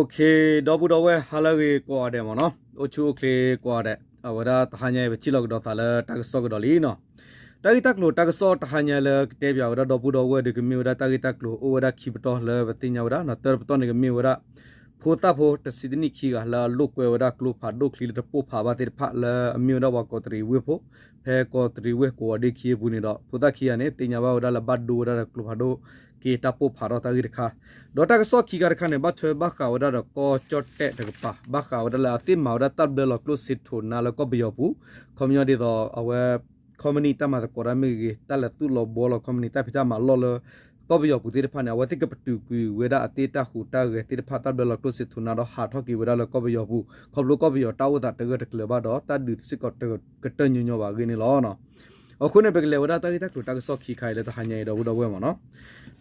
အိၣ်ခ့ ဒီပုၢ်ဒီဝဲၢ် ဟါလၢအဂ့ၤကိးဂၤဒဲးမ့ၢ်နီၤ, အိၣ်ဆူၣ်အိၣ်ချ့ကိးဂၤဒဲး, အဝဲဒၣ်တဟါညါအံၤ ပထံၣ်လိာ်ကဒီးသးလၢတၢ်ကစီၣ်ကဒီးလံနီၤ. တၢ်ဂ့ၢ်တၢ်ကျိၤတၢ်ကစီၣ်တဟါညါလၢကတဲပၠးဝဲဒၣ်ဒီပုၢ်ဒီဝဲၢ်ဒီး ကမ့ၢ်ဝဲဒၣ်တၢ်ဂ့ၢ်တၢ်ကျိၤအိၣ်ဝဲဒၣ်ခံပတီၢ်လၢပသ့ၣ်ညါဝဲဒၣ်နီၤ. တၢတပတီၢ်န့ၣ်ကမ့ၢ်ဝဲဒၣ် ဖိသၣ်ဖိတဆံတနံၣ်ခံဂၤလၢအလိာ်ကွဲဝဲဒၣ်ကျိဖးဒိၣ်ချံလၢတပိၢ်ဖးဘၣ်သ့ၣ်တဖၣ် လၢအမ့ၢ်ဝဲဒၣ်ပှၤကီးတရံးဝ့ၢ်ဖိ ဖဲကီးတရံးဝ့ၢ်ကိးဂၤဒဲးခံအပူၤန့ၣ်ဒီး ဖိသၣ်ခံဂၤန့ၣ် သ့ၣ်ညါဘၣ်ဝဲဒၣ်လၢဘၣ်ဒိဝဲဒၣ်ဒီးကျိဖးဒိၣ်က့ၤတၢ်ပိၢ်ဖးထီၣ်တၢ်ဂ့ၢ်တခါ, ဒီးတၢ်ကစီၣ်ခံခါတခါန့ၣ် ဘၣ်ထွဲဘၣ်ဃးဝဲဒၣ်ဒီးကီၢ်ကၠီၣ်တဲၣ်တကပၤ ဘၣ်ဃးဝဲဒၣ်လၢအသ့ၣ်မၤဝဲဒၣ်တၢ်ဘျၢလီၤကျိဆံးထိးနါလၢကီၢ်ပယီၤပူၤ, ခီပညီဒ်သိးအဝဲ ခီပနံၣ်တၢ်မၤသကိးတၢ်မ့ၢ်ဂ့ၤ, တၢ်လဲၤသူၣ်လီၤဘှီလီၤခီပနံၣ်တၢ်ဖံးတၢ်မၤလီၢ်လၢ ကီၢ်ပယီၤပူၤသ့ၣ်တဖၣ်န့ၣ် အဝဲသ့ၣ်ကပတုာ်ကွံာ်ဝဲဒၣ်အသ့ၣ်တၢ်ဟူးတၢ်ဂဲၤသ့ၣ်တဖၣ် တၢ်ဘျၢလီၤကျိဆံးထိးနါဒီးဟးထီၣ်က့ၤဝဲဒၣ်လၢကီၢ်ပယီၤပူၤ, ခီဖျိကီၢ်ပယီၤတၢ်အိၣ်သးတဂၢၢ်တကျၢၤဘၣ်ဒီး တၢ်ဒုးစ့ၢ်ကီးတကတၢၢ်ညီညီဘၣ်အဂ့ၢ်န့ၣ်လီၤ. အဃိန့ၣ် ပကလဲၤဝဲဒၣ်တၢ်ဂ့ၢ်တၢ်ကျိၤတၢ်ကစီၣ်ခံခါအံၤလၢတဟါညါအံၤ ဒီပုၢ်ဒီဝဲၢ်မ့ၢ်နီၤ.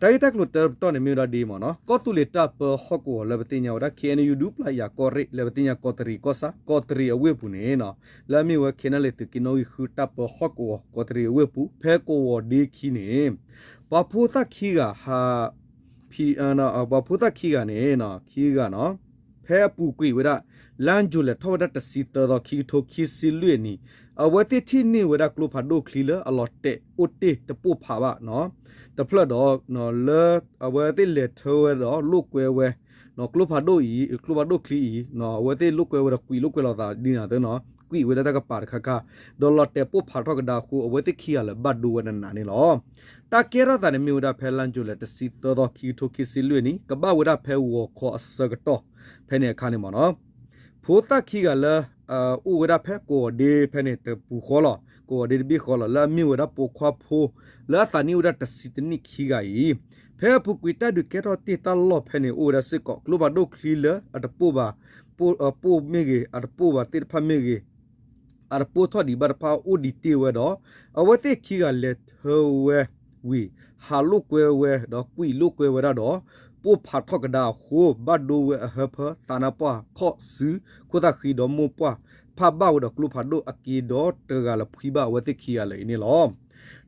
တၢ်ဂ့ၢ်တၢ်ကျိၤတၢတပတီၢ်န့ၣ်မ့ၢ်ဝဲဒၣ်ဒ်အံၤမ့ၢ်နီၤ, ကီၢ်သူလ့ၤတၢ်ပၢဟီၣ်ကဝီၤလၢပသ့ၣ်ညါဝဲဒၣ် ခ့ၣ်အဲၣ်ယူၣ် ဒူပျၢ်ယၤကီၢ်ရ့ၣ် လၢပသ့ၣ်ညါကီးတရံးကီၢ်ဆၣ် ကီးတရံးအဝ့ၢ်ပူၤန့ၣ်နီၤ, လၢအမ့ၢ်ဝဲ ခ့ၣ်အဲၣ်ယူၣ် သုးက့နီၣ်ဂံၢ်ဃုတၢ်ပၢဟီၣ်ကဝီၤ ကီးတရံးအဝ့ၢ်ပူၤ ဖဲကိးဂၤဒဲးခံန့ၣ် ပှၤဖိသၣ်ခံဂၤဟး ဖံ ပှၤဖိသၣ်ခံဂၤန့ၣ် ခံဂၤနီၤ, ဖဲအပူၤကွံာ်ဝဲဒၣ် လါယူၤလံ ထီၣ်ဝဲဒၣ်တဆံသၢသီ ခံကထိခံဆံလွံၢ်အနံၤ, အဝဲသ့ၣ်ထံၣ်န့ၢ်ဝဲဒၣ်ကျိဖးဒိၣ်ချံလၢအလီၤတဲာ်အိၣ်တ့ၢ်တပိၢ်ဖးဘၣ်နီၤ, တဖျၢၣ်ဒီး လၢအဝဲသ့ၣ်လဲၤထၢဝဲဒီးလိာ်ကွဲဝဲ ကျိဖးဒိၣ်အံၤ ကျိဖးဒိၣ်ချံအံၤ အဝဲသ့ၣ်လိာ်ကွဲဝဲဒီးကွံာ်လိာ်ကွဲလိာ်သးဒ်န့ၣ်သ့နီၤ, ကွံာ်ဝဲဒၣ်တၢ်ကပၤတခါခါ, ဒီးလီၤတဲာ်ပိၢ်ဖးထီၣ်ကဒါအဃိ အဝဲသ့ၣ်ခံဂၤလၢာ်ဘၣ်ဒိဝဲနးနးန့ၣ်လီၤ. တၢ်ကဲထီၣ်သးန့ၣ်မ့ၢ်ဝဲဒၣ်ဖဲလါယူၤလံ တဆံသၢသီ ခံကထိခံဆံလွံၢ်အနံၤ ကဘၣ်ဝဲဒၣ်ဖဲဂီၤခီအဆၢကတီၢ် ဖဲန့ၣ်အခါန့ၣ်မ့ၢ်နီၤ, ဖိသၣ်ခံဂၤလၢ အိၣ်ဝဲဒၣ်ဖဲကိးဂၤဒဲးဖဲန့ၣ်တပူၤဃီလီၤ, ကိးဂၤဒဲးတဘ့ၣ်ဃီလီၤ, လၢအမ့ၢ်ဝဲဒၣ်ပိာ်ခွါဖိ လၢအသးနံၣ်အိၣ်ဝဲဒၣ်တဆံတနံၣ်ခံဂၤအံၤ, ဖဲအပူၤကွံာ်တၢ်ဒုးကဲထီၣ်တ့ၢ်တၢ်လီၢ်ဖဲန့ၣ်အိၣ်ဝဲဒၣ်စ့ၢ်ကီး ကျိဖးဒိၣ်ချံလၢအတပိၢ်ဘၣ်, ပိၢ်မ့ၢ်ဂ့ၤ အတပိၢ်ဘၣ်သ့ၣ်တဖၣ်မ့ၢ်ဂ့ၤ အတပိၢ်ထီၣ်ဒံးဘၣ်တဖၣ်အိၣ်ဒံးတ့ၢ်ဝဲဒီး အဝဲသ့ၣ်ခံဂၤလဲၤထၢဝဲဝံၤ ဟးလိာ်ကွဲဝဲဒီးကွံာ်လိာ်ကွဲဝဲဒၣ်ဒီး ပိၢ်ဖးထီၣ်ကဒါအဃိ ဘၣ်ဒိဝဲအဟၢဖၢ သးနါပှၢ်ခီၣ်စု ခိၣ်သၣ်ဃံဒီးမိၢ်ပှၢ် ဖးဘၣ်ဝဲဒီးကျိဖးဒိၣ်အက့ဒီးတဂၤလၢၤဖှံဘၣ်အဝဲသ့ၣ်ခံဂၤလၢာ်အံၤန့ၣ်လီၤ.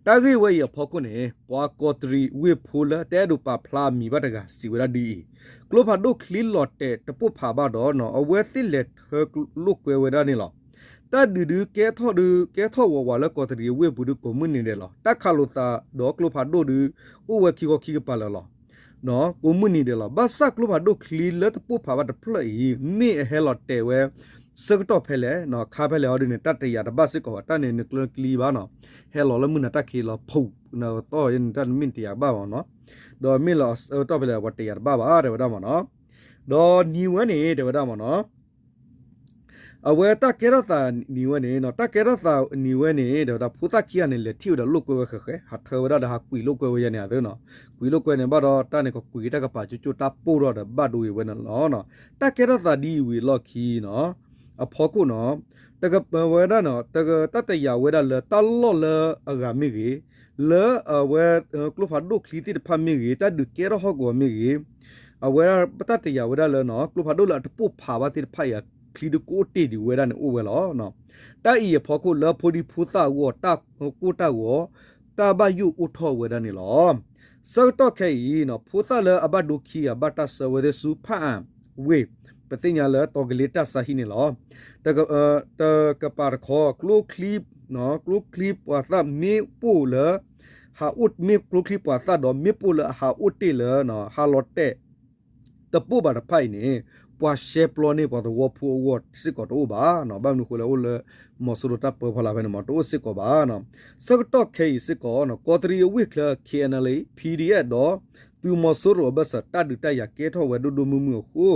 တၢ်ဂ့ၢ်ဝဲအံၤအဖီခိၣ်န့ၣ် ပှၤကီးတရံးဝ့ၢ်ဖိလၢတအဲၣ်ဒိးပာ်ဖျါအမံၤဘၣ်တဂၤစံးဝဲဒၣ်ဒ်အံၤ, ကျိဖးဒိၣ်ချံလီၤတဲာ်တပိၢ်ဖးဘၣ်ဒီး အဝဲသ့ၣ်လဲၤထၢလိာ်ကွဲဝဲဒၣ်န့ၣ်လီၤ. တၢ်ဒုးဒုးကဲထီၣ်ဒုးကဲထီၣ်ဝးဝးလၢကီးတရံးအဝ့ၢ်ပူၤဒုးကိးမုၢ်နံၤဒဲးလီၤ. တၢ်ခးလိာ်သးဒီးကျိဖးဒိၣ်ဒုး အိၣ်ဝဲခံခီခံကပၤလၢာ်လီၤ. ကိးမုၢ်နံၤဒဲးလီၤ. ဘၣ်ဆၣ်ကျိဖးဒိၣ်ချံလၢတပိၢ်ဖးဘၣ်တဖျၢၣ်အံၤ မ့ၢ်အဟဲလီၤတဲာ်ဝဲ ဆၢကတီၢ်ဖဲလဲၣ်, ခါဖဲလဲၣ်အီၤဒုးန့ၣ် တၢ်တယာ်တဘၣ်စ့ၢ်ကီးဘၣ်, တၢ်န့ၣ်နကျၢၢ်နကျံဘၣ်နီၤ, ဟဲလီၤလၢမုၢ်နၤတၢ်ခံးလီၤဖူး နသီၣ်န့ၣ် တၢ်တမ့ၢ်တယာ်ဘၣ်ဘၣ်နီၤ, ဒီးမ့ၢ်လီၤဆၢကတီၢ်ဖဲလဲၣ် ပှၤတယာ်တဘၣ်ဘၣ် တဲဝဲဒၣ်မ့ၢ်နီၤ. ဒီးနံၤဝဲန့ၣ် တဲဝဲဒၣ်မ့ၢ်နီၤ အဝဲတၢ်ကဲထီၣ်သးနံၤဝဲန့ၣ် တၢ်ကဲထီၣ်သးနံၤဝဲန့ၣ် တဲဝဲဒၣ် ဖိသၣ်ခံဂၤန့ၣ် လဲၤထံၣ်ဝဲဒီးလိာ်ကွဲဝဲဃဲးဃဲး ဟးထၢဝဲဒၣ်ဒီးဟးကွံာ်လိာ်ကွဲဝဲယဲန့ၣ်သ့နီၤ, ကွံာ်လိာ်ကွဲန့ၣ်ဘၣ်ဒီး တၢ်န့ၣ်ကကွံာ်တၢ်ကပၤကၠိကၠိတၢ်ပိၢ်ထီၣ်ဒီးဘၣ်ဒိဝဲန့ၣ်လီၤ. တၢ်ကဲထီၣ်သးဒ်အံၤဝံၤအလီၢ်ခံနီၤ အဖီခိၣ်နီၤ တကပၤဝဲဒၣ်နီၤ တၢ်တယာ်ဝဲဒၣ်လၢတၢ်လီၢ်လၢအဂၤမ့ၢ်ဂ့ၤ, လၢအဝဲ ကျိဖးဒိၣ်ချံသ့ၣ်တဖၣ်မ့ၢ်ဂ့ၤ, တၢ်ဒုးကဲထီၣ်ဟီၣ်ကဝီၤမ့ၢ်ဂ့ၤ, အဝဲဒၣ်တၢ်တယာ်ဝဲဒၣ်လၢနီၤ ကျိဖးဒိၣ်လၢအတပိၢ်ဖးဘၣ်သ့ၣ်တဖၣ်အံၤ အချံဒုးကအိၣ်တ့ၢ်ဒံးဝဲဒၣ်န့ၣ်အိၣ်ဝဲလီၤ. တၢ်အံၤအဖီခိၣ်လၢဖိဒံဖိသၣ်အဂီၢ် တၢ်ကိၢ်တၢ်ဂီၤ တၢ်ဘၣ်ယိၣ်အိၣ်ထီၣ်ဝဲဒၣ်န့ၣ်လီၤ. ဆၢကတီၢ်ခဲအံၤ ဖိသၣ်လၢအဘၣ်ဒိခံဂၤဘၣ်တၢ်ဆှၢဝဲသ့ၣ်ဆူဖၣ်အၣ်ဝ့ၢ် ပသ့ၣ်ညါလၢတီၤကလ့တၢ်ဆါဟံၣ်န့ၣ်လီၤ. တကပၤတခီ ကျိချံ ကျိချံပှၤသၣ်မ့ၣ်ပိၢ်လၢ ဟးအိၣ် မ့ၢ်ကျိချံပှၤသၣ်ဒီးမ့ၣ်ပိၢ်လၢအဟးအိၣ်တ့ၢ်လၢ ဟးလီၤတဲာ် တပိၢ်ဘၣ်တဖၣ်အံၤန့ၣ် ပှၤရှဲပျီန့ၢ်ပှၤသဝီဖိအဂီၢ်စ့ၢ်ကီးတအိၣ်ဘၣ်. ဘၣ်မနုၤဃိလဲၣ် အိၣ်လၢ မီၤစိရိၤတၢ်ပၢဖီလာ်ဖဲန့ၣ်မ့ၢ် တအိၣ်စ့ၢ်ကီးဘၣ်. ဆၢကတီၢ်ခဲအံၤစ့ၢ်ကီး ကီးတရံးအဝ့ၢ်ချၢ ခ့ၣ်အဲၣ်ယူၣ် ပီၣ်ဒီအ့ၣ် ဒီး သုးမီၤစိရိၤအဘၢၣ်စၢၤ တၢ်ဒုးတၢ်ယၤကဲထီၣ်ဝဲဒိၣ်ဒိၣ်မုၢ်မုၢ်အဃိ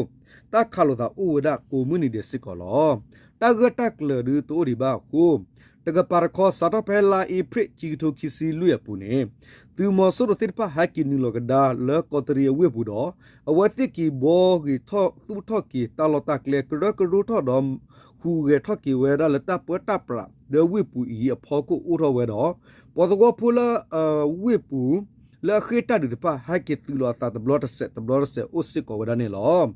တၢ်ခးလိာ်သးအိၣ်ဝဲဒၣ်ကိးမုၢ်နံၤဒဲးစ့ၢ်ကီးလီၤ. တၢ်ဂၢၢ်တၢ်ကျၢၤဒုးတအိၣ်ဒံးဘၣ်အဃိ တကပၤတခီ စးထီၣ်ဖဲလါအ့ဖြ့ၣ် ခံကထိခံဆံလွံၢ်အပူၤန့ၣ် သုးမီၤစိရိၤသ့ၣ်တဖၣ်ဟဲက့ၤနုာ်လီၤကဒါလၢကီးတရံးအဝ့ၢ်ပူၤဒီး အဝဲသ့ၣ်က့ၤဘှီဂ့ၤထီၣ်သူၣ်ထီၣ်က့ၤတၢ်လီၢ်တၢ်ကျဲ ကရၢကရိထီၣ်ဒီး ဟူးဂဲၤထီၣ်က့ၤဝဲဒၣ်လၢတၢ်ပၢတၢ်ပြးလၢဝ့ၢ်ပူၤအံၤအဖီခိၣ်အိၣ်ထီၣ်ဝဲဒီး ပှၤသဝီဖိလၢအဝ့ၢ်ပူၤ လၢအဃ့ၢ်တၢ်ဒုးတဖၣ် ဟဲက့ၤသုးလီၤအသးတဘျီတစဲးတဘျီတစဲးအိၣ်စ့ၢ်ကီးဝဲဒၣ်န့ၣ်လီၤ.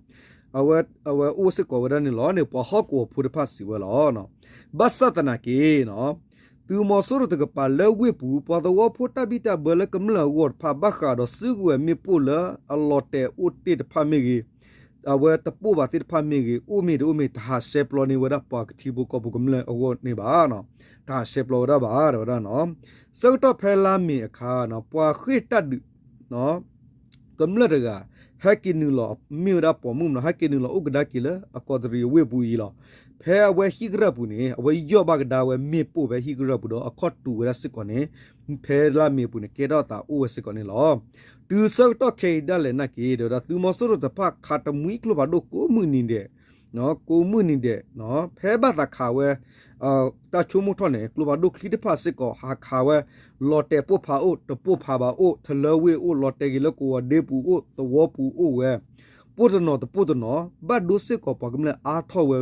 အဝဲ အဝဲအိၣ်စ့ၢ်ကီးဝဲဒၣ်န့ၣ်လီၤန့ၣ် ပှၤဟီၣ်ကဝီၤဖိတဖၣ်စံးဝဲလီၤ. ဘၣ်ဆၣ်သနာ်က့ သုးမီၤစိရိၤတကပၤလၢဝ့ၢ်ပူၤ ပှၤသဝီဖိတၢ်ဘံၣ်တၢ်ဘၢလၢကမျၢၢ်အဂီၢ်တဖၣ် ဘၣ်ဃးဒီးစုကဝဲၤမ့ၣ်ပိၢ်လၢအလီၤတဲာ်အိၣ်တ့ၢ်တဖၣ်မ့ၢ်ဂ့ၤ, အဝဲတပိၢ်ဘၣ်သ့ၣ်တဖၣ်မ့ၢ်ဂ့ၤ အိၣ်မ့ၢ်တအိၣ်မ့ၢ် တဟးရှဲပျီန့ၢ်ဝဲဒၣ်ပှၤကထံဖိကီၢ်ဖိကမျၢၢ်အဂီၢ်န့ၣ်ဘၣ်. တဟးရှဲပျီဝဲဒၣ်ဘၣ် တဲဝဲဒၣ်နီၤ. ဆၢကတီၢ်ဖဲလါမ့ၤအခါနီၤ ပှၤဃ့ၢ်တၢ်ဒုး ကမျၢၢ်တဂၤ ဟဲက့ၤနုာ်လီၤ မ့ၢ်ဝဲဒၣ်ပိာ်မုၣ်နီၤ ဟဲက့ၤနုာ်လီၤအိၣ်ကဒါက့ၤလၢအကီးတရံးအဝ့ၢ်ပူၤအံၤလီၤ. ဖဲအဝဲဟံၣ်ကရၢၢ်ပူၤန့ၣ် အဝဲယီၢ်ဘၣ်ကဒါဝဲမ့ၣ်ပိၢ်ဖဲဟံၣ်ကရၢၢ်ပူၤဒီးအခီၣ်တူာ်ဝဲဒၣ်စ့ၢ်ကီးန့ၣ် ဖဲလါမ့ၤအပူၤန့ၣ် ကဲထီၣ်အသးအိၣ်ဝဲစ့ၢ်ကီးန့ၣ်လီၤ. တုၤဆၢကတီၢ်ခဲအံၤဒၣ်လဲာ်နာ်က့ တဲဝဲဒၣ်သုးမီၤစိရိၤတဖၣ်ခးတမှံၤကျိဖးဒိၣ်ကိးမုၢ်နံၤဒဲး ကိးမုၢ်နံၤဒဲး ဖဲဘၣ်သးခးဝဲ တၢ်ဆိကမိၣ်ထီၣ်န့ၣ် ကျိဖးဒိၣ်ချံတဖၣ်စ့ၢ်ကီး ဟးခးဝဲ လီၤတဲာ်ပိၢ်ဖးအိၣ် တပိၢ်ဖးဘၣ်အိၣ် ထလၢဝ့ၢ်အိၣ် လီၤတဲာ်က့ၤလၢကဝီၤဒ့ပူၤအိၣ် သဝီပူၤအိၣ်ဝဲ ပိၢ်တနီၤတပိၢ်တနီၤ ဘၣ်ဒိစ့ၢ်ကီးပှၤကမျၢၢ်အါထီၣ်ဝဲ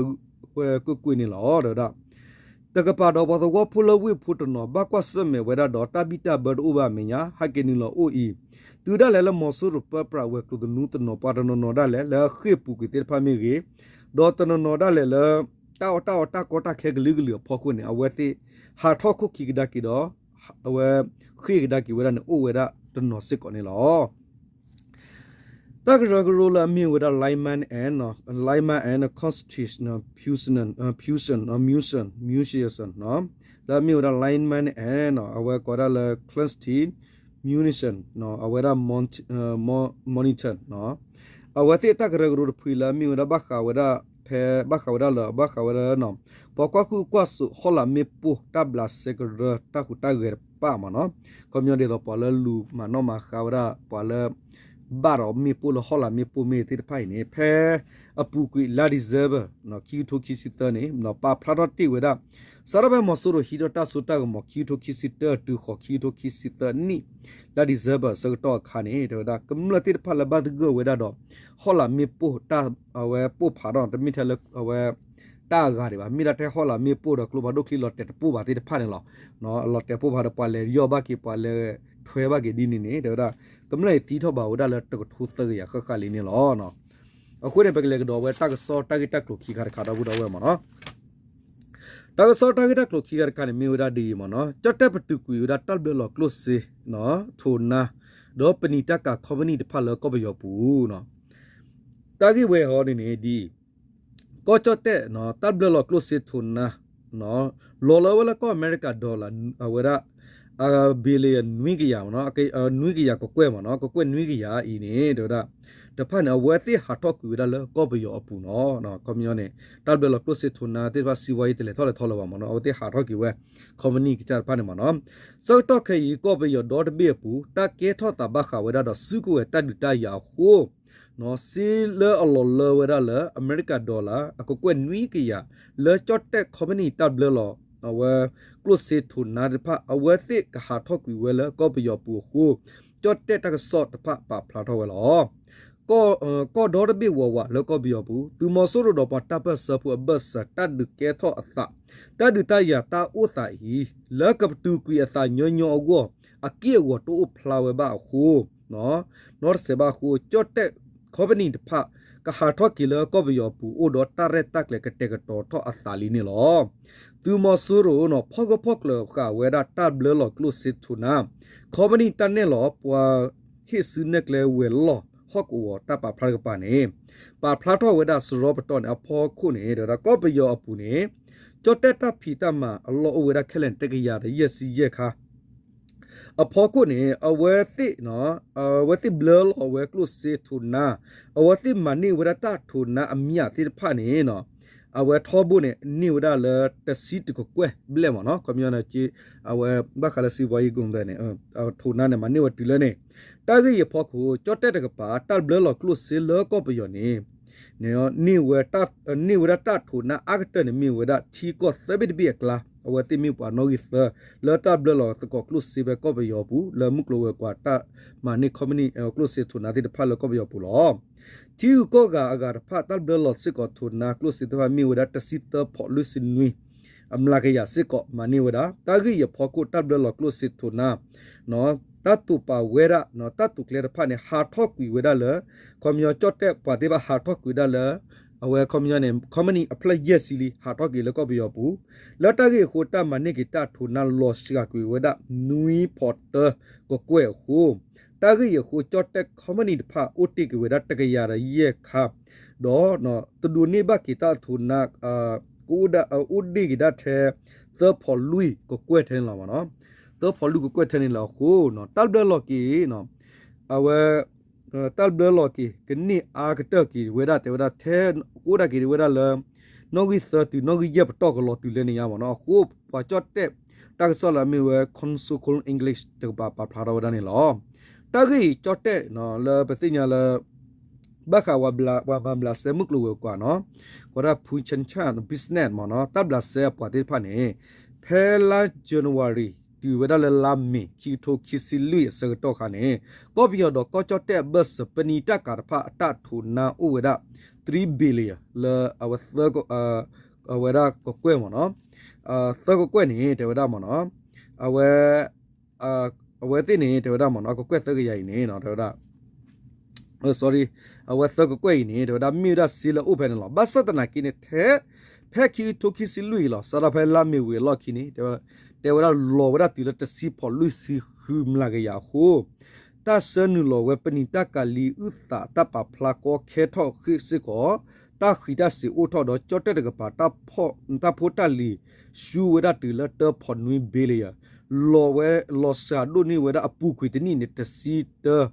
ဝဲကွ့ၢ်ကွ့ၢ်န့ၣ်လီၤ တဲဝဲဒၣ် တကပၤဒီးပှၤသဝီဖိလၢဝ့ၢ်ဖိတနီၤ ဘၣ်ကွၢ်ဆၢၣ်မဲာ်ဝဲဒၣ်ဒီးတၢ်ဘံၣ်တၢ်ဘၢတအိၣ်ဘၣ်အမဲာ်ညါ ဟဲက့ၤနုာ်လီၤအိၣ်အံၤ တုၤဒၣ်လဲာ်လၢမီၤစိရိၤပၢပြးဝဲၤကျိၤသနူတနီၤ ပှၤတနီၤနီၤဒၣ်လဲာ်လၢအဃ့ၢ်ပူၤကွံာ်သ့ၣ်တဖၣ်မ့ၢ်ဂ့ၤ, ဒီးတနီၤနီၤဒၣ်လဲာ်လၢ တၢ်အီၣ်တၢ်အီတၢ်ကီတၢ်ခဲကလုာ်ကလုာ်အဖီခိၣ်န့ၣ် အဝဲသ့ၣ်ဟးထီၣ်ခိၣ်ခံကဒါက့ၤဒီး အဝဲဃ့ၢ်ကဒါက့ၤဝဲဒၣ်န့ၣ် အိၣ်ဝဲဒၣ်တနီၤစ့ၢ်ကီးန့ၣ်လီၤ. တၢ်ကရၢကရိလၢအမ့ၢ်ဝဲဒၣ် Lyman and, Lyman and Constitution, Fusion, Fusion, Mutual, Mutual, လၢအမ့ၢ်ဝဲဒၣ် Lyman and အဝဲကိးဒၣ်လၢ Clancy Munition အဝဲဒၣ် Monitor အဝဲသ့ၣ်တၢ်ကရၢကရိတဖုလၢအမ့ၢ်ဝဲဒၣ်ဘၣ်ဃးဝဲဒၣ် ဖဲဘၣ်ဃးဝဲဒၣ်လၢ ဘၣ်ဃးဝဲဒၣ်လၢ ပှၤကွၢ်ဟုၣ်ကွၢ်စိးဟီၣ်လာ်မ့ၣ်ပိၢ်တၢ်ဘျးစဲကရၢတၢ်ဟူးတၢ်ဂဲၤတဖၣ်မ့ၢ်နီၤ, ခီပညီဒ်သိးပှၤလၢလူၤမၤနီၣ်မၤဃါဝဲဒၣ် ပှၤလၢ ဘၣ်ဒီးမ့ၣ်ပိၢ်လၢဟီၣ်လာ်မ့ၣ်ပိၢ်မ့ၢ်သ့ၣ်တဖၣ်အံၤန့ၣ် ဖဲအပူၤကွံာ်လါ December ခံကထိခံဆံသၢန့ၣ် ပာ်ဖျါထီၣ်တ့ၢ်ဝဲဒၣ် စးထီၣ်ဖဲမီၤစိရိၤဟံးထီၣ်တၢ်စိတၢ်ကမီၤ ခံကထိခံဆံတၢတုၤဃီၤ ခံကထိခံဆံသၢနံၣ် လါ December ဆၢကတီၢ်အခါန့ၣ် တဲဝဲဒၣ် ကမျၢၢ်သ့ၣ်တဖၣ်လၢဘၣ်သဂၢၢ်ဝဲဒၣ်ဒီး ဟီၣ်လာ်မ့ၣ်ပိၢ်တၢ် အဝဲပိၢ်ဖးထီၣ် တမ့ၢ်ထဲလၢအဝဲ တၢ်အဂၤဒံးဘၣ် မ့ၢ်ဒၣ်ထဲဟီၣ်လာ်မ့ၣ်ပိၢ်ဒီးကျိဖးဒိၣ်ချံလီၤတဲာ်တပိၢ်ဘၣ်သ့ၣ်တဖၣ်န့ၣ်လီၤ. လီၤတဲာ်ပိၢ်ဖးဒီးပှၤလဲၤယီၢ်ဘၣ်က့ၤ ပှၤလဲၤထွဲဘၣ်က့ၤဒ်န့ၣ်န့ၣ် တဲဝဲဒၣ် ကမျၢၢ်အံၤသံထီၣ်ဘၣ်ဝဲဒၣ်လၢတကထိသၢကယၤဃၣ်ဃၣ်လံန့ၣ်လီၤ. အဃိန့ၣ် ပကလဲၤကဒီးဝဲတၢ်ကစီၣ်တၢ်ဂ့ၢ်တၢ်ကျိၤခံခါတခါဒီပုၢ်ဒီဝဲၢ်မ့ၢ်နီၤ. တၢ်ကစီၣ်တၢ်ဂ့ၢ်တၢ်ကျိၤခံခါတခါန့ၣ် မ့ၢ်ဝဲဒၣ်ဒ်အံၤမ့ၢ်နီၤ, ကၠီၣ်တဲၣ်ပတုာ်ကွံာ်ဝဲဒၣ်တၢ်ဘျၢလီၤကျိၣ်စ့ ထိးနါ ဒီးပနံာ်တၢ်ကၤခီပနံၣ်တဖၣ်လၢကီၢ်ပယီၤပူၤနီၤ. တၢ်ဂ့ၢ်ဝဲအံၤန့ၣ်န့ၣ်ဒ်အံၤ ကီၢ်ကၠီၣ်တဲၣ် တၢ်ဘျၢလီၤကျိၣ်စ့ထိးနါ လီၤလၢဝဲလၢကီၢ်အမဲရကၤ dollar အဝဲဒၣ် billion နွံကယၤမ့ၢ်နီၤ, နွံကယၤကကွဲၢ်မ့ၢ်နီၤ, ကကွဲၢ်နွံကယၤအံၤန့ၣ် တဲဝဲဒၣ် တဖၣ်န့ၣ် အဝဲသ့ၣ်ဟးထီၣ်ကွံာ်ဝဲဒၣ်လၢကီၢ်ပယီၤအပူၤနီၤ. ခီပညီန့ၣ် တၢ်ဘျၢလီၤကျိၣ်စ့ထိးနါသ့ၣ်တဖၣ် စံးဝါယံၤတလဲၤထီၣ်လဲၤထီလၢၤဘၣ်မ့ၢ်နီၤ, အဝဲသ့ၣ်ဟးထီၣ်ကွံာ်ဝဲ ခီပနံၣ်ကစၢ်တဖၣ်န့ၣ်မ့ၢ်နီၤ. ဆၢကတီၢ်ခဲအံၤ ကီၢ်ပယီၤဒီတဘ့ၣ်အပူၤ တၢ်ကဲထီၣ်သးဘၣ်ဃးဝဲဒၣ်ဒီးစုကဝဲၤတၢ်ဒုးတၢ်ယၤအဃိ စ့လၢအလီၤလၢဝဲဒၣ်လၢအမဲရကၤ dollar အကကွဲၢ်နွံကယၤ လၢကၠီၣ်တဲၣ်ခီပနံၣ်တၢ်ဘျၢလီၤ အဝဲ ကျိၣ်စ့ထိးနါတဖၣ် အဝဲသ့ၣ်ကဟးထီၣ်ကွံာ်ဝဲလၢကီၢ်ပယီၤပူၤအဃိ ကၠီၣ်တဲၣ်တၢ်ကစီၣ်တဖၣ်ပာ်ဖျါထီၣ်ဝဲလီၤ. ကီၢ်ဒီတဘ့ၣ်ဝးဝးလၢကီၢ်ပယီၤပူၤ သုးမီၤစိရိၤဒီးပှၤတၢ်ပၢၢ်ဆၢဖိအဘၢၣ်စၢၤ တၢ်ဒုးကဲထီၣ်အသး တၢ်ဒုးတၢ်ယၤတၢ်အိၣ်သးအံၤ လၢကပတုာ်ကွံာ်အသးညီညီအဂီၢ် အက့ၢ်အဂီၤတအိၣ်ဖျါဝဲဘၣ်အဃိ နီတစဲးဘၣ်အဃိ ကၠီၣ်တဲၣ်ခီပနံၣ်တဖၣ် ကဟးထီၣ်က့ၤလၢကီၢ်ပယီၤပူၤ အိၣ်ဒီးတၢ်ရဲၣ်တၢ်ကျဲၤကတဲာ်ကတီၤထီၣ်အသးလံန့ၣ်လီၤ. သုးမီၤစိရိၤနီၤ ဖီၣ်ဂၢၢ်ဖီၣ်ကျၢၤဃာ်ဝဲဒၣ်တၢ်ဘျၢလီၤကျိၣ်စ့ထိးနါ ခီပနံၣ်တၢ်နဲၣ်လီၤ ပှၤဟ့ၣ်စုနဲၣ်ကျဲဝဲၤလီၢ်ဟီၣ်ကဝီၤတၢ်ပာ်ဖျါတကပၤန့ၣ် ပာ်ဖျါထီၣ်ဝဲဒၣ်စရီပတီၢ်န့ၣ် အဖီခိၣ်န့ၣ် တဲဝဲဒၣ်ကီၢ်ပယီၤအပူၤန့ၣ် ကၠီၣ်တဲၣ်တၢ်ဖံးတၢ်မၤအလီၢ်အိၣ်ဝဲဒၣ်ခဲလၢာ်န့ၣ် တကယၤဒီးယဲၢ်ဆံယဲၢ်ခါ အဖီခိၣ်န့ၣ် အဝဲသ့ၣ် အဝဲသ့ၣ်ဘျၢလီၤဝဲကျိၣ်စ့ထိးနါ အဝဲသ့ၣ်မၤန့ၢ်ဝဲဒၣ်တၢ်ထိးနါအမျးသ့ၣ်တဖၣ်န့ၣ် အဝဲထီဘိန့ၣ် န့ၢ်ဝဲဒၣ်လၢတဆံတကကွဲၢ်ဘျဲၣ်မ့ၢ်နီၤ, ခီပညီန့ၣ် အဝဲဘၣ်ဃးလၢစံးဝါယံၤကိၣ်သဲးန့ၣ် ထိးနါန့ၣ် မၤန့ၢ်ဝဲတုၤလၢန့ၣ် တၢ်ဂ့ၢ်အံၤအဖီခိၣ် ကၠီၣ်တဲၣ်တကပၤ တၢ်ဘျၢလီၤကျိၣ်စ့လၢကီၢ်ပယီၤန့ၣ် န့ၢ်ဝဲ န့ၢ်ဝဲဒၣ်တၢ်ထိးနါအါကတၢၢ်န့ၣ် မ့ၢ်ဝဲဒၣ်ထံကီၢ်သၢဘ့ၣ်တဘ့ၣ်အကျါ အဝဲသ့ၣ်မ့ၢ်ပှၤနီၣ်ဂံၢ်သၢ လၢတၢ်ဘျၢလီၤသကိးကျိၣ်စ့ဖဲကီၢ်ပယီၤပူၤ လၢမုၢ်ကျိၤဝဲၤကွာ်တၢ်မၤန့ၢ်ခီပနံၣ်ကျိၣ်စ့ထိးနါသ့ၣ်တဖၣ်လၢကီၢ်ပယီၤပူၤလီၤ. ထံဂုၤကီၢ်ဂၤအဂၤတဖၣ် တၢ်ဘျၢလီၤစ့ၢ်ကီးထိးနါကျိၣ်စ့သ့ၣ်တဖၣ်မ့ၢ်ဝဲဒၣ်တဆံသၢဖီးလွံၢ်ဆံနွံ အမျးကယၤစ့ၢ်ကီးမၤန့ၢ်ဝဲဒၣ် တၢ်ဂ့ၢ်အံၤအဖီခိၣ် တၢ်ဘျၢလီၤကျိၣ်စ့ထိးနါ တၢ်တိာ်ပာ်ဝဲဒၣ် တၢ်တိာ်ကျဲတဖၣ်န့ၣ် ဟးထီၣ်ကွံာ်ဝဲဒၣ်လၢ ခီပညီကၠီၣ်တဲၣ်ပှၤသ့ၣ်တဖၣ်ဟးထီၣ်ကွံာ်ဝဲဒၣ်လၢ အဝဲခီပညီန့ၣ် ခီပနံၣ်အဖျၢၣ်ယဲၢ်ဆံလံ ဟးထီၣ်ကွံာ်လၢကီၢ်ပယီၤပူၤ လၢတၢ်ဂ့ၢ်အဃိ တၢ်မၤန့ၢ်က့ၤတၢ်ထိးနါလီၤစှၤကွံာ်ဝဲဒၣ် နွံဖီးတၢကကွဲၢ်အဃိ တၢ်ဂ့ၢ်အံၤအဃိ ကၠီၣ်တဲၣ်ခီပနံၣ်တဖၣ် အိၣ်တ့ၢ်က့ၤဝဲဒၣ်တကယၤဒီးယဲၢ်ခါ ဒီး တဒိးန့ၢ်ဘၣ်က့ၤတၢ်အထိးနါ ကအိၣ်ဒၣ် အိၣ်ဒ့ၣ်က့ၤဒၣ်ထဲ သၢဖီးလွံၢ်ကကွဲၢ်ထဲန့ၣ်လီၤမ့ၢ်နီၤ. သၢဖီးလွံၢ်ကကွဲၢ်ထဲန့ၣ်လီၤအဃိ တၢ်ဘျၢလီၤက့ၤ အဝဲ တၢ်ဘျၢလီၤက့ၤ ကန့ၢ်အါကတၢၢ်က့ၤဝဲဒၣ် တဲဝဲဒၣ်ထဲ ကအိၣ်ဒၣ်က့ၤဝဲဒၣ်လၢ နီၣ်ဂံၢ်သၢတုၤ နီၣ်ဂံၢ်ယဲၢ်ပတီၢ် ကလီၤတုၤလၢန့ၣ်ညါမ့ၢ်နီၤ. အဃိ ပှၤကၠီၣ်တဲၣ် တၢ်ကစီၣ်လၢအမ့ၢ်ဝဲ Console English တကပၤပာ်ဖျါထီၣ်ဝဲဒၣ်န့ၣ်လီၤ. တၢ်ဂ့ၢ်အံၤကၠီၣ်တဲၣ်လၢပသ့ၣ်ညါလၢ ဘၣ်ဃးဝဲမၤဘျးစဲမုၢ်ကျိၤဝဲၤကွာ်နီၤ ကီးဒၣ် ဖူၣ်ဆၣ် business မ့ၢ်နီၤ တၢ်ဘျးစဲအပှၤသ့ၣ်တဖၣ်န့ၣ် ဖဲလါ January တုၤဝဲဒၣ်လၢလါမ့ၤ ခံကထိခံဆံလွံၢ်အဆၢကတီၢ်ခါန့ၣ် ကီၢ်ပယီၤဒီးကီၢ်ကၠီၣ်တဲၣ်အဘၢၣ်စၢၤ ပနံာ်တၢ်ကၤတဖၣ်အတၢ်ထိးနါအိၣ်ဝဲဒၣ် three billion လၢအဝဲ အဝဲဒၣ်ကကွဲၢ်မ့ၢ်နီၤ သၢကကွဲၢ်န့ၣ် တဲဝဲဒၣ်မ့ၢ်နီၤ အဝဲ အဝဲသ့ၣ်န့ၣ် တဲဝဲဒၣ်မ့ၢ်နီၤ ကကွဲၢ်သၢကယၤအံၤန့ၣ် တဲဝဲဒၣ် sorry အဝဲသၢကကွဲၢ်အံၤန့ၣ် တဲဝဲဒၣ်မ့ၢ်ဝဲဒၣ်စ့လၢအိၣ်ဖဲန့ၣ်လီၤ. ဘၣ်ဆၣ်သနာ်က့န့ၣ် ထဲ ဖဲခံကထိခံဆံလွံၢ်အံၤလီၤ စးထီၣ်ဖဲလါမ့ၤဝံၤအလီၢ်ခံန့ၣ် တဲဝဲဒၣ်လီၤဝဲဒၣ်တုၤလၢ တဆံဖီးလွံၢ်ဆံဃုမျးကယၤအဃိ တၢ်ဆှၢနုာ်လီၤဝဲပနံာ်တၢ်ကၤလံအုၣ်သးတၢ်ပာ်ဖျါကီခဲထီၣ်ဃ့ၢ်စ့ၢ်ကီး တၢ်ဃံးတၢ်စ့ၤအိၣ်ထီၣ်ဒီး ကၠီၣ်တဲၣ်တကပၤ တၢ်ဖိတၢ်လံၤ ဆူဝဲဒၣ်တုၤလၢတၢဖီးနွံ billion လီၤဝဲ လီၤစှၤဒိၣ်န့ၢ်ဝဲဒၣ်အပူၤကွံာ်တနံၣ်န့ၣ် တဆံတၢ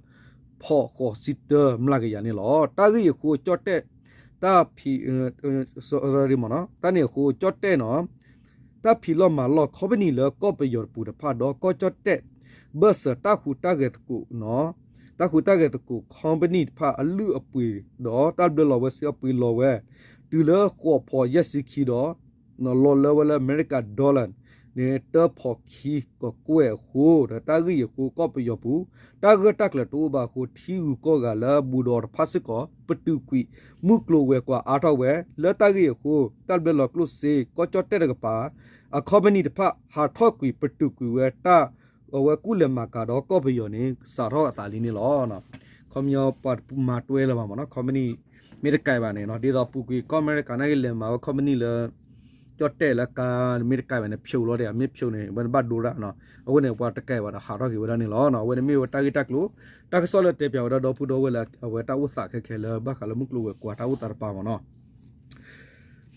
ဖီးဃိးဆံတၢမျးကယၤန့ၣ်လီၤ. တၢ်ဂ့ၢ်အံၤအဃိ ကၠီၣ်တဲၣ် တၢ်ဖံး တၢ်န့ၣ်အဃိ ကၠီၣ်တဲၣ်နီၤ တၢ်ဖံးလီၢ်မၤလီၢ် ခီပနံၣ်လၢကီၢ်ပယီၤတပူၤတဖၣ်ဒီး ကီၢ်ကၠီၣ်တဲၣ် ဘၢၣ်စၢၤတၢ်ဟူးတၢ်ဂဲၤသကိးနီၤ တၢ်ဟူးတၢ်ဂဲၤသကိး ခီပနံၣ်တဖၣ်အလုၢ်အပှ့ၤဒီး တၢ်ဘျၢလီၤဝဲစ့အပှ့ၤလီၤဝဲ တုၤလၢဃိးဖီးယဲၢ်ဆံခံဒီး လီၤလၢဝဲလၢအမဲရကၤ dollar န့ၣ် တၢဖီးခံကကွဲၢ်အဃိ ဒီးတၢ်ဂ့ၢ်အံၤအဃိ ကီၢ်ပယီၤပူၤ တၢ်ဂၢၢ်တၢ်ကျၢၤတအိၣ်ဘၣ်အဃိ ထံဂုၤကီၢ်ဂၤလၢအဘူးဒီးတဖၣ်စ့ၢ်ကီး ပတုာ်ကွံာ်မုၢ်ကျိၤဝဲၤကွာ်အါထီၣ်ဝဲ လၢတၢ်ဂ့ၢ်အဃိ တၢ်ဘျၢလီၤကျိၣ်စ့ ကီၢ်ကၠီၣ်တဲၣ်တကပၤ အခီပနံၣ်တဖၣ် ဟးထီၣ်ကွံာ်ပတုာ်ကွံာ်ဝဲတၢ် အဝဲကူၣ်လဲၤမၤကၤဒီးကီၢ်ပယီၤန့ၣ် စးထီၣ်အသးလံန့ၣ်လီၤ. ခီပညီပှၤတမၤတွဲလၢၤဘၣ်မ့ၢ်နီၤ ခီပနံၣ် မ့ၢ်တကဲဘၣ်န့ၣ်နီၤ ဒ်သိးပူၤကွံာ်ကီၢ်အမဲရကၤန့ၣ်က့ၤလဲၤမၤဝဲခီပနံၣ်လၢ ကၠီၣ်တဲၣ်လၢကါ မ့ၢ်တကဲဘၣ်န့ၣ် ဖျိးလီၤဒီး မ့ၢ်ဖျိးန့ၣ် အဝဲန့ၣ်ဘၣ်ဒိဒၣ်နီၤ အဝဲန့ၣ်ပှၤတကဲဘၣ်ဒီးဟးထီၣ်က့ၤဝဲဒၣ်န့ၣ်လီၤ. အဝဲန့ၣ်မ့ၢ်ဝဲတၢ်ဂ့ၢ်တၢ်ကျိၤ တၢ်ကစီၣ်လၢတဲပၠးဝဲဒၣ်ဒီပုၢ်ဒီဝဲၢ်လၢ အဝဲတၢ်အိၣ်သးခဲခဲလၢဘၣ်ဃးလၢမုၢ်ကျိၤဝဲၤကွာ်တၢ်အိၣ်သးတပၤမ့ၢ်နီၤ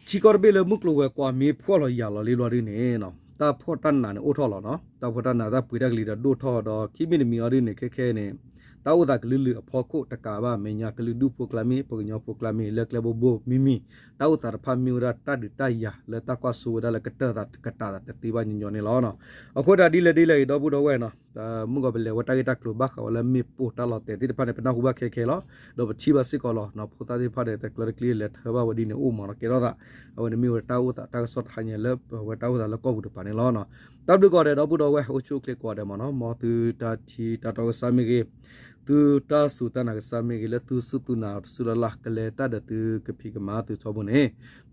ထံကီၢ်တဘ့ၣ်လၢမုၢ်ကျိၤဝဲၤကွာ်မ့ၢ်ဖှီၣ်လီၤယာ်လီၤလံဘျီဒ်န့ၣ် တၢ်ဖှီၣ်တၢ်နးန့ၣ်အိၣ်ထီၣ်လီၤနီၤ တၢ်ဖှီၣ်တၢ်နး တၢ်ပှ့ၤတၢ်ကလံၤဒီးဒိၣ်ထီၣ်ဒီး ခံမံၤတမံၤအီၤဒ်န့ၣ် ခဲခဲန့ၣ် တၢ်အိၣ်သးကလုာ်လုာ်အဖီခိၣ်တကးဘၣ် မဲာ်ညါကလုာ်ဒူၣ်ဖိကျါမ့ၢ် ပှၤကညီဖိကျါမ့ၢ် လၢကျဲဘိဘိမံမံၤ တၢ်အိၣ်သးတဖၣ်မ့ၢ်ဝဲဒၣ်တၢ်ဒုးတၢ်ယၤ လၢတၢ်ကွၢ်စိဝဲဒၣ်လၢကတၢၢ်သးကတၢၢ်သးတသ့ဘၣ်ညီညီန့ၣ်လီၤ. အဃိဒၣ်ဒ်လဲၣ်ဒ်လဲၣ်ဂ့ၤ ဒီပုၢ်ဒီဝဲၢ်နီၤ မုၢ်ဂီၤပလဲၤဝဲတၢ်ဂ့ၢ်တၢ်ကျိၤဘၣ်ဃးဝဲလၢမ့ၣ်ပိၢ်တၢ်လီၤတဲာ်သ့ၣ်တဖၣ်န့ၣ် ပနၢ်ဟူဘၣ်ခဲခဲလီၤ. ဒီးပထံၣ်ဘၣ်စ့ၢ်ကီးလီၤ ဖိသၣ်သ့ၣ်တဖၣ်န့ၣ် တကျၢတကျ့လဲၤထၢဘၣ်ဝဲဒ်န့ၣ်အိၣ်မ့ၢ်နီၤ ကဲထီၣ်သး အဝဲန့ၣ်မ့ၢ်ဝဲတၢ်အိၣ်သးတၢ်ကစီၣ်တဟါညါလၢ အဝဲတၢ်အိၣ်သးလၢကီၢ်ပူၤတပၤန့ၣ်လီၤ. တၢ်ဘျုးကိးဂၤဒဲး ဒီပုၢ်ဒီဝဲၢ် အိၣ်ဆူၣ်အိၣ်ချ့ကိးဂၤဒဲးမ့ၢ်နီၤ မ်သုတၢ်ထံၣ်တၢ်တီကစၢ်မ့ၢ်ဂ့ၤ သုတၢ်စူၢ်တၢ်နာ်ကစၢ်မ့ၢ်ဂ့ၤ လၢသုစူၢ်သုနာ်တစူၢ်လၢ်လၢ် ကလဲၤတၢ်ဒီးသုကဖံးကမၤသုထီဘိန့ၣ်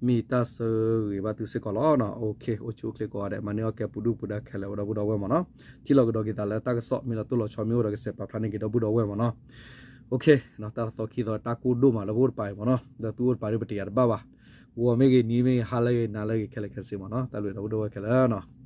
မ့ၢ်တၢ်ဆၢဂ့ၤဘၣ်သုစ့ၢ်ကီးလီၤ. အိၣ်ဆူၣ်အိၣ်ချ့ကိးဂၤဒဲး မၤန့ၢ်အီၣ်ကဲပူၤဒူၣ်ပူၤဒါခဲလၢာ်ဝဲဒီပုၢ်ဒီဝဲၢ်မ့ၢ်နီၤ ထံၣ်လိာ်ကဒီးက့ၤသးလၢတၢ်ကစီၣ် မ့ၢ်လီၤတိၢ်လီၤဆီမ့ၢ်အိၣ်ဒီးကစဲးပာ်ဖျါန့ၢ်က့ၤဒီပုၢ်ဒီဝဲၢ်မ့ၢ်နီၤ တၢ်တသီခံသီတၢ်ကိၢ်ဒိၣ်မး လၢပအိၣ်တပၤအံၤမ့ၢ်နီၤ ဒီးသုအိၣ်တပၤဒ်ပတယာ်တဘၣ်ဘၣ် ဂီၤမ့ၢ်ဂ့ၤ နံၤမ့ၢ်ဂ့ၤ ဟါလၢဂ့ၤ နၤလၢဂ့ၤ ခဲလၢာ်ခဲဆ့မ့ၢ်နီၤ တၢ်ဘျုးဒီပုၢ်ဒီဝဲၢ်ခဲလၢာ်နီၤ